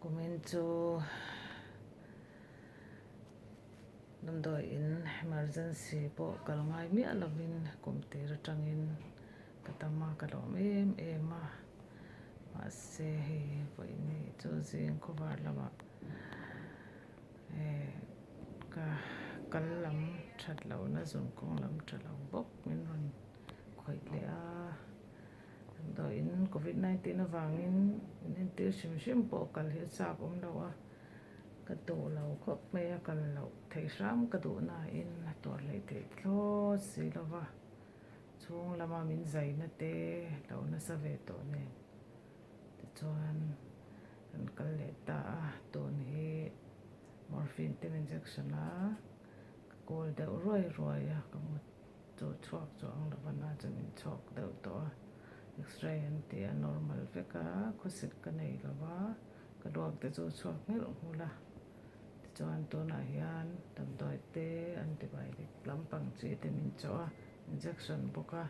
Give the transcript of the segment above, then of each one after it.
Kumin chu damdawi in emergency pawh kal ngai miah lovin kum tir atangin ka tam a, ka lawm em em a. Mahse hei vawiin chu zing khawvar lamah eh ka kal lam that lohna zun kawng lam tha lo bawk min rawn khawih leh a. Damdawiin covid 19 avangin min entir hrim hrim pawh kal hi a chak awm lo a, ka duh lo khawp mai a, kal loh theih hram ka duh nain a tuar hleih theih thlawt si lo va, chhung lama min zaina te lo nasa ve tawh nen tichuan kan kal leh ta a, tun hi morphine te min injection a, ka kawl deuh ruai ruai a ka mut. Chu chhuak chu ang lova na chu min chhawk deuh tawh a, x-ray an ti a normal vek a, khawsik ka nei lo va, ka luak te chu chhuak nghilh nghulh a, tichuan tunah hian damdawi te antibiotic lampang chi te min chawh a, injection bawk a,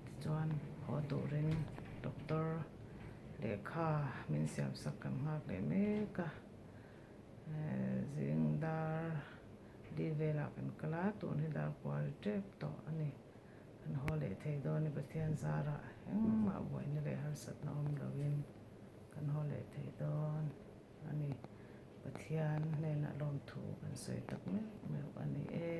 tichuan haw turin doctor lehkha min siam sak kan nghak leh mek a, zing dar. Li velah kan kal a, tun hi dar kual tep tawh a ni. Kan haw leh thei dawn i Pathian zarah engmah buaina leh harsatna awm loin kan haw leh thei dawn a ni. Pathian hnenah lawmthu kan sawi tak meuh meuh a ni e.